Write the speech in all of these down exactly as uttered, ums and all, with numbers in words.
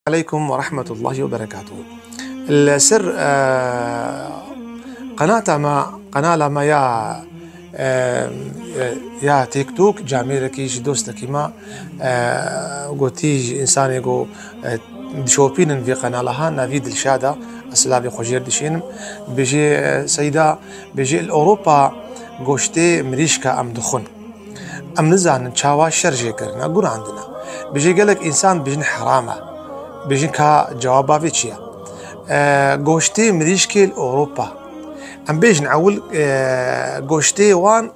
عليكم ورحمة الله وبركاته. Li ser, e, qenata me, qenala me ya, e, ya TikTok, camêrekî ji dostekî me, e, gotî ji însanê ku, e, dişopînin vê qenala ha, navî Dilşad e, ez silavê xwe jêr dişînim. Bêjê, e, Seyda, bêjê li Ewropa goştê mirîşka em dixwin. Em nizanin çawa şer jê kirine, gurandine. Bijê gelek însan bijin heram e. Bijin ka cewaba vê çi ye? E, goştê mirîşkê li Ewropa. Em bêjin ewil, e, goştê wan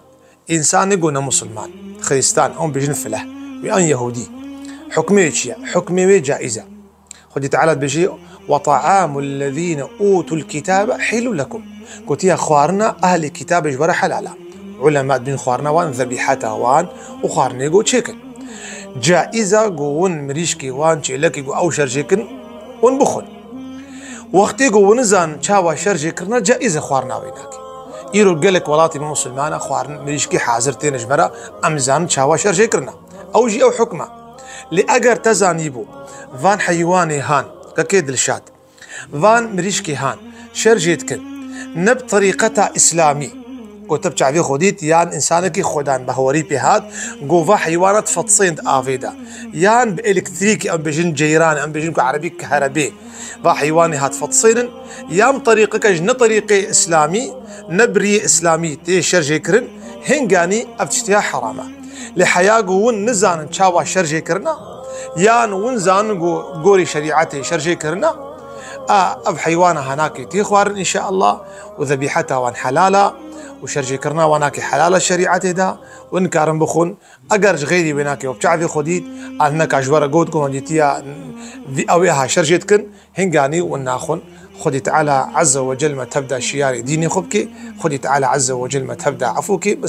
însanê ku ne musulman, xirîstan, em bêjin fileh, wê an yehûdî. Hukmê wê çi ye? Hukmê wê caiz e. Xwedî Teala dibêjî, "Ve ta'amul lezîne utul kitabe hillu lekum." Gotiye, xwarina ehlê kitabê ji we re helal e. Ulema dibên xwarina wan zebîheta wan û xwarinê ku çêkin. Caiz e ku hûn mirîşkê wan, çêlekê ku ew şer jê kin, hûn bixwin. Wextê ku hûn nizanin çawa şer jê kirine, caiz e xwarina wê nake. Îro gelek welatê me musulman e, xwarin mirîşkê hazir têne ji me re, em nizanin çawa şer jê kirine. Ew jî ew hukm e. Lê eger te zanîbû, van heywanê han, kekê Dilşad, van mirîşkê han, şer jê dikin, ne bi terîqeta îslamî, ku te bi çavê xwe dît, yan însanekî xwedan behwerî pê hat, ku va heywana difetsênd avê de, yan bi elektrîkê, em bêjin ceyran, em bêjin ku erebî keherebê, va heywanê hat fetsênin, yan bi terîqeke ji ne terîqê îslamî, ne bi riyê îslamî tê şer jê kirin, hinganî ev tiştiya heram e. Lê heya ku hûn nizanin çawa şer jê kirine, yan hûn zanin ku gorî şerîetê şer jê kirine, a, ev heywana hanakê tê xwarin înşeallah û zebîheta wan helal e û şer jê kirina wan nakê helal e şerîetê de û nikarin bixwin. Eger ji xeyrî wê nake û bi çavê xwe dît, a hineka ji we re got ku me dîtiya vî ew ê ha şer jê dikin, hinganî û naxwin. Xwedî Teala Azze ve Cel me tevda şiyarê dînê xwe bike, Xwedî Teala Azze ve Cel me tevda efû ke.